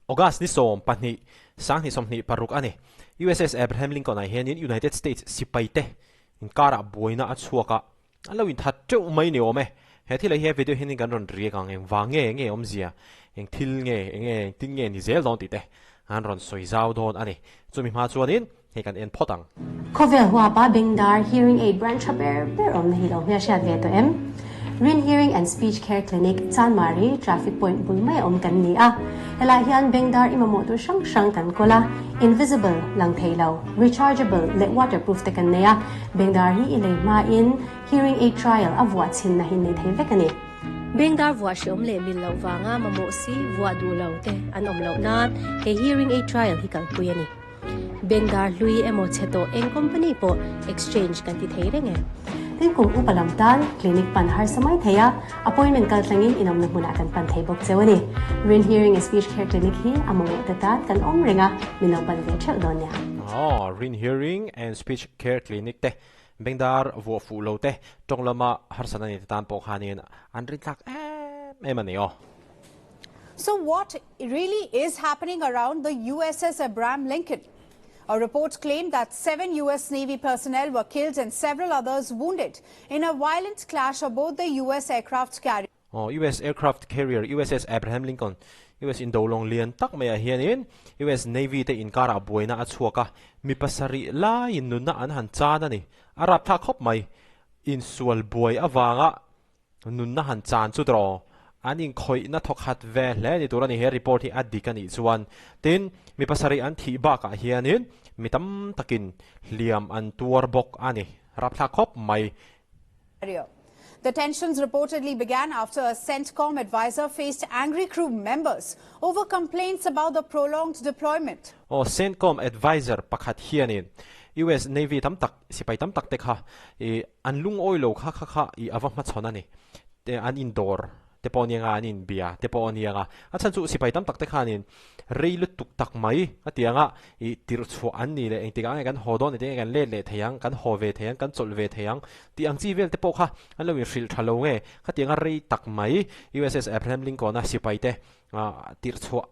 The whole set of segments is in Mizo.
August ni 12, 2026 a ni. USS Abraham Lincoln-ah hianin United States sipaite inkarah buaina a chhuak a, an lo inthat teuh mai ni awm e. He thil ah hian video hianin kan rawn riak ang, engvang nge, enge awmzia, eng thil nge, enge engtin nge ni zel dawn tih te an rawn sawi zau dawn a ni. Chumi hma chuanin hei kan en phawt ang. Khawvel huapa Bengdar Hearing Aid Branch tha ber ber awmna hi lo hmelhriat ve tawh em? Rin Hearing and Speech Care Clinic, Chanmari, Traffic Point bul mai a awm kan ni a. Helaiah hian Bengdar i mamawh tur hrang hrang kan kawl a, invisible, lang thei lo, rechargeable leh waterproof te kan nei a. Bengdar hi i lei hmain Hearing Aid Trial a vuah chhinna hi nei thei vek a ni. Bengdar vuah hreawm leh mil loh vanga mamawh si vuah duh lo te an awm loh nan he Hearing Aid Trial hi kalpui a ni. Bengdar hlui emaw chhe tawh eng company pawh exchange kan ti thei reng e. Tin kum upa lam tan clinic pan harsa mai thei a, appointment kal tlangin inawmna hmunah kan pan thei bawk cheu a ni. Rin Hearing and Speech Care Clinic hi a mamawh te tan kan awm reng a, min lo pan ve theuh dawn nia. Aw, Rin Hearing and Speech Care Clinic te Bengdar vuah fuh lo te tawng lama harsatna nei te tan pawh khanin an rin thlak em em a ni aw. So what really is happening around the USS Abraham Lincoln? A report claimed that seven US Navy personnel were killed and several others wounded in a violent clash aboard the US aircraft carrier. Aw, US aircraft carrier USS Abraham Lincoln, US indo lawng lian tak maiah hianin US Navy te inkarah buaina a chhuak a, mi pasarih laiin nunna an han chan a ni. A rapthlak khawp mai. Insual buai avanga nunna han chan chu tawh an inkhawihna thawkhat ve hle ni tur a ni. He report hi a dik a nih chuan tin, mi pasarih an thih bakah hianin mi tam takin hliam an tuar bawk a ni. Rapthlak khawp mai. The tensions reportedly began after a CENTCOM advisor faced angry crew members over complaints about the prolonged deployment. Aw, CENTCOM advisor pakhat hianin US Navy tam tak, sipai tam tak te kha i an lungawi lo kha kha kha i a va hmachhawn a ni. Te an indawr te pawh a ni anga, an inbia te pawh a ni anga. A chhan chu sipai tam tak te khanin rei lutuk tak mai a ti anga i tirh chhuah an ni leh engtikah nge kan haw dawn, engtikah nge kan let leh thei ang, kan haw ve thei ang, kan chawlh ve thei ang tih ang chi vel te pawh kha an lo inhrilh tha lo nge khatianga rei tak mai USS Abraham Lincoln-a sipai te tirh chhuah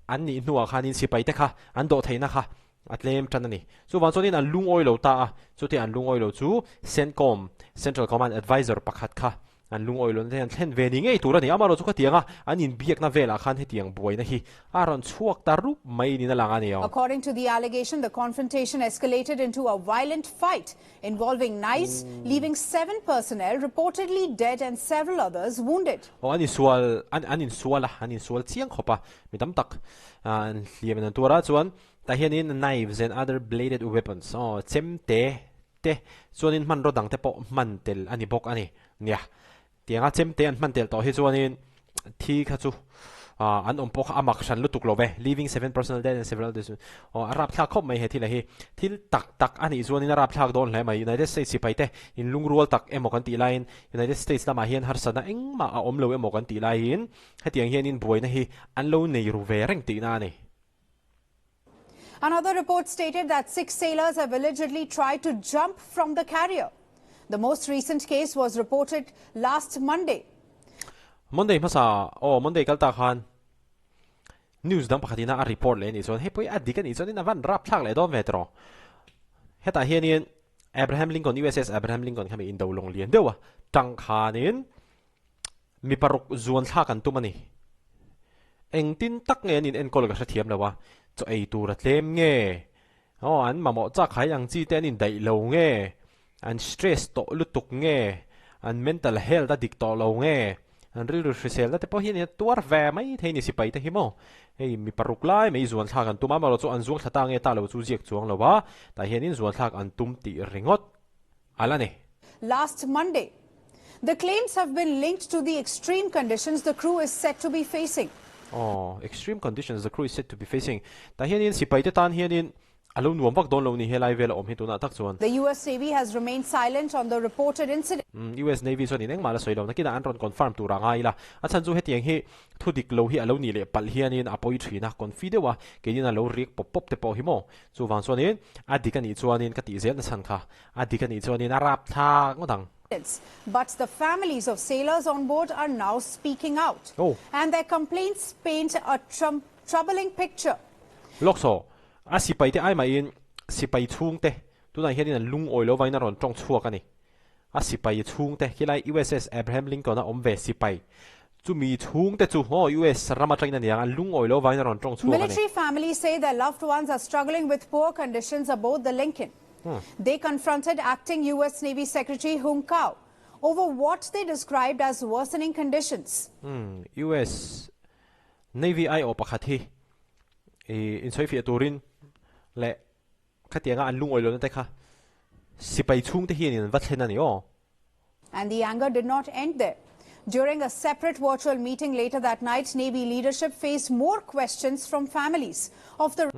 an nih hnuah khanin sipai te kha an dawh theihna kha a tlem tan a ni. Chuvang chuanin an lungawi lo ta a, chutia an lungawi lo chu CENTCOM, Central Command Adviser pakhat kha an lungawi lohna te an thlen ve ni ngei tur a ni. Amaherawhchu khatianga an inbiakna velah khan hetiang buaina hi a rawn chhuak ta rup mai niin a lang a ni. According to the allegation, the confrontation escalated into a violent fight involving knives, leaving seven personnel reportedly dead and several others wounded. Aw, an insual, an an insual a, an insual chiang khawp a, mi tam tak an hliam in an tuar a, chuan Tah hianin knives and other bladed weapons aw chemte te chuanin hmanraw dang te pawh hman tel a ni bawk a ni. Nia, tianga chemte an hman tel tawh hi chuanin thi kha chu ah an awm pawh kha a mak hran lutuk lo ve. Leaving seven personnel dead and several others aw a rapthlak khawp mai he thil a hi. Thil tak tak a nih chuanin a rapthlak dawn hle mai. United States sipai te inlungrual tak emaw kan tih laiin United States lamah hian harsatna engmah a awm lo emaw kan tih laiin hetiang hianin buaina hi an lo nei ru ve reng tihna a ni. Another report stated that six sailors have allegedly tried to jump from the carrier. The most recent case was reported last Monday. Monday hmasa aw Monday kal ta khan news dang pakhat ina a report leh anih chuan hei pawh hi a dik anih chuan in a van rapthlak leh dawn ve tawh. Hetah hianin Abraham Lincoln USS Abraham Lincoln kha mi indo lawng lian deuh a tang khanin Mi paruk zuan thlak an tum a ni. Engtin tak nge an in enkawl ka hrethiam lo a, chaw ei tur a tlem nge? Aw, an mamawh chak hai ang chi te an indaih lo nge? An stress tawh lutuk nge? An mental health a dik tawh lo nge? An rilru hriselna te pawh hian in a tuar ve mai thei ni sipai te hi maw? Hei mi paruk lai mai zuan thlak an tum a, amaherawhchu an zuang thla ta nge ta lo chu ziak chuang lo a, tah hianin zuan thlak an tum tih ringawt a la ni. Last Monday, The claims have been linked to the extreme conditions the crew is said to be facing. Aw, extreme conditions the crew is said to be facing. Tah hianin sipaite tan hianin a lo nuam vak dawn lo ni helai vela awm hi tunah tak chuan. The US Navy has remained silent on the reported incident. US Navy chuan in engmah la sawi lo, nakinah an rawn confirm tur a ngai ila. A chhan chu hetiang hi thu dik lo hi a lo nih leh palh hianin a pawi thin a, confi deuh a, keinin a lo riak pawp pawp te pawh hi maw. Chuvang chuanin a dik a nih chuanin ka tih zel na chhan kha a dik a nih chuanin a rapthlak ngawt ang. But the families of sailors on board are now speaking out. Oh. And their complaints paint a troubling picture. Lawk saw, a sipaite ai mahin sipai chhungte tunah hianin an lungawi lo vain a rawn tawng chhuak a ni. A sipai chhungte khilai USS Abraham Lincoln a awm ve sipai chumi chhungte chu aw US ram atangin a niang an lungawi lo vain a rawn tawng chhuak a ni. Military families say their loved ones are struggling with poor conditions aboard the Lincoln. They confronted acting US Navy Secretary Hung Cao over what they described as worsening conditions. US Navy aiawh pakhat hi insawifiah turin leh khatianga an lungawi lohna te kha sipai chhungte hianin an va thlen a ni aw. And the anger did not end there. During a separate virtual meeting later that night, Navy leadership faced more questions from families of the.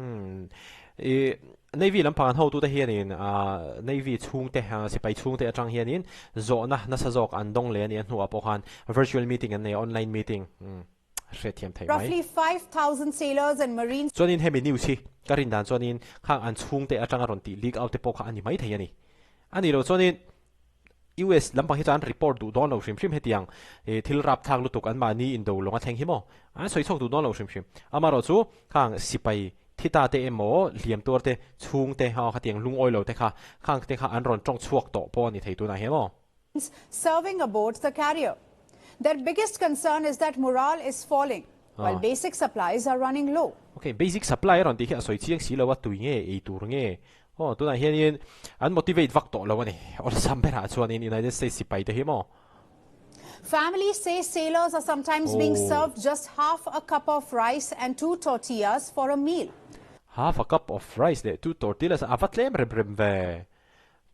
Navy lampang an hotute hianin Navy chhungte, sipai chhungte atang hianin zawhna nasa zawk an dawng leh a ni a hnuah pawh khan virtual meeting an nei a, online meeting hriatthiam theih mai. Roughly 5,000 sailors and marines. Chuanin hemi news hi ka rin dan chuanin khang an chhungte atanga rawn tih leak out te pawh kha a ni maithei a ni. A nih loh chuanin US lampang hi chuan an report duh dawn lo hrim hrim hetiang thil rapthlak lutuk anmahni indo lawng a thleng hi maw? An sawi chhuak duh dawn lo hrim hrim. Amaherawh chu khang sipai thi ta te emaw hliam tuar te chhung te aw khatiang lungawi lo te kha khang te kha an rawn tawng chhuak tawh pawh a ni thei tunah hian maw? Serving aboard the carrier. Their biggest concern is that morale is falling while basic supplies are running low. Ok, basic supply a rawn tih hi a sawi chiang si lo a, tui nge, ei tur nge? Aw, tunah hianin an motivate vak tawh lo a ni. Awlsam berah chuanin United States sipai te hi maw? Families say sailors are sometimes being served just half a cup of rice and two tortillas for a meal. Half a cup of rice leh two tortillas a va tlem rem rem ve.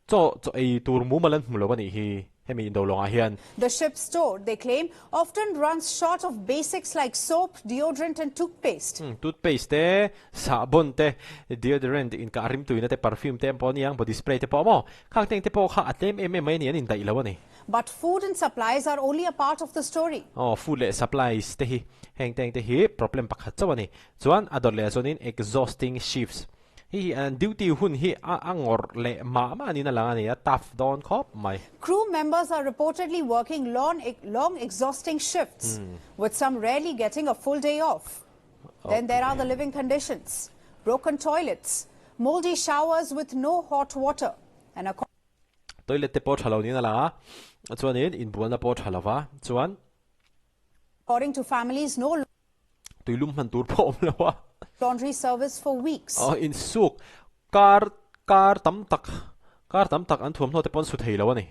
Chaw chaw ei tur mumal an hmu lo a nih hi hemi indo lawngah hian. The ship's store, they claim, often runs short of basics like soap, deodorant and toothpaste. Toothpaste te, sahbawn te, deodorant, inkah rimtuina te, perfume te pawh a ni ang, body spray te pawh a maw? Khang teng te pawh kha a tlem em em mai a ni, an indaih lo a ni. But food and supplies are only a part of the story. Aw, food leh supplies te hi, heng teng te hi problem pakhat chauh a ni. Chuan a dawt leh ah chuanin exhausting shifts. Hei hi an duty hun hi a ngawrh leh mah mah niin a lang a ni, a tough dawn khawp mai. Crew members are reportedly working long long exhausting shifts with some rarely getting a full day off. Then there are the living conditions, broken toilets, mouldy showers with no hot water and a. Toilet te pawh tha lo niin a lang a, chuanin inbualna pawh tha lo va, chuan. According to families, no. Tuilum hman tur pawh awm lo a. Laundry service for weeks. Aw insuk kar kar tam tak kar tam tak an thuamhnaw te pawh an su thei lo a ni.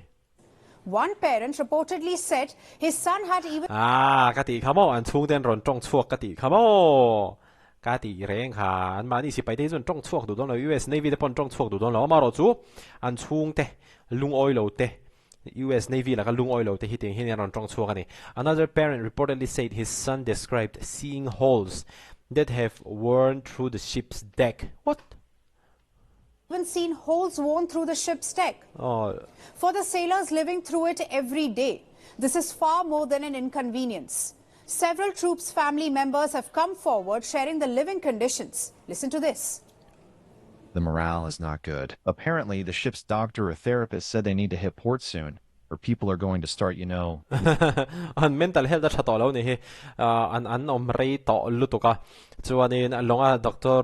One parent reportedly said his son had even. Ah ka tih kha maw an chhungte an rawn tawng chhuak ka tih kha maw ka tih reng kha an mahni sipai te hi chu an tawng chhuak duh dawn lo US Navy te pawh an tawng chhuak duh dawn lo amaherawh chu an chhungte lungawi lo te US Navy laka lungawi lo te hi tiang hian an rawn tawng chhuak a ni. Another parent reportedly said his son described seeing holes that have worn through the ship's deck. What? Even seen holes worn through the ship's deck. Oh. For the sailors living through it every day, this is far more than an inconvenience. Several troops' family members have come forward sharing the living conditions. Listen to this. The morale is not good. Apparently, the ship's doctor or therapist said they need to hit port soon, or people are going to start, you know. An mental health a tha tawh lo ni hi. An an awm rei tawh lutuk a. Chuanin lawnga doctor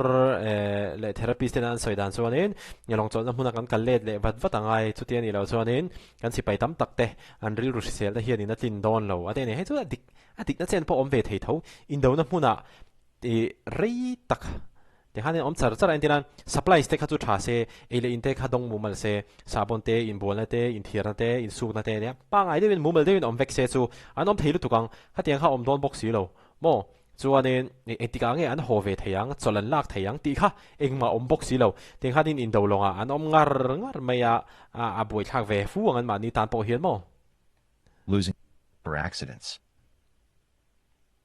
leh therapist ten an sawi dan chuanin lawng chawlhna hmuna kan kal let leh vat vat angai. Chuti a nih loh chuanin kan sipai tam tak te an rilru hriselna hianin a tlin dawn lo a ti a ni. Hei chu a dik a dikna chen pawh awm ve thei tho. Indona hmunah rei tak Tikhan in awm char char a entir a, supplies te kha chu tha se, ei leh in te kha dawng mumal se, sahbawn te, inbualna te, inthiarna te, insukna te ania pangngai deuhin mumal deuhin awm vek se chu an awm thei lutuk ang, khatiang kha awm dawn bawk si lo maw? Chuanin engtikah nge an haw ve thei ang, chawlh an lak thei ang tih kha engmah awm bawk si lo, tikhan in indo lawngah an awm ngar ngar mai a, a buaithlak ve fu ang anmahni tan pawh hian maw? Losing for accidents.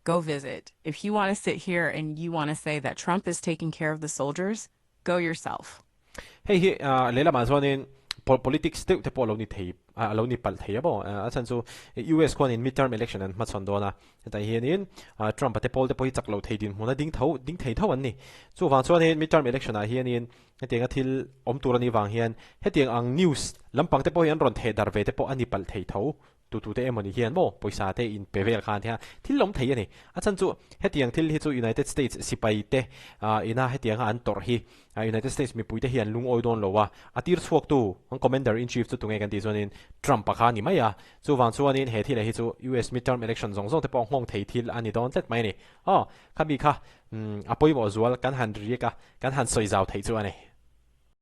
Go visit. If you want to sit here and you want to say that Trump is taking care of the soldiers, go yourself. Hei hi lehlamah chuanin politics deuh te pawh a lo ni thei a lo ni palh thei a maw? A chhan chu US khuanin midterm election an hmachhawn dawn a, hetah hianin Trump-a te pawl te pawh hi chak lo thei dinhmun a ding tho ding thei tho an ni. Chuvang chuanin midterm election ah hianin hetianga thil awm tur a nih vang hian hetiang ang news lampang te pawh hi an rawn theh darh ve te pawh a ni palh thei tho. Tu tu te emawni hian maw pawisa te in pe vel khan hian thil awm thei a ni. A chhan chu hetiang thil hi chu United States sipai te ina hetianga an tawrh hi United States mipui te hi an lungawi dawn lo a, a tir chhuak tu an Commander in Chief chu tunge kan tih chuanin Trump a kha a ni mai a, chuvang chuanin he thil ah hi chu US midterm election zawng zawng te pawh nghawng thei thil a ni dawn tlat mai a ni. Aw, khami kha a pawimawh zual kan han riak a, kan han sawi zau theih chu a ni.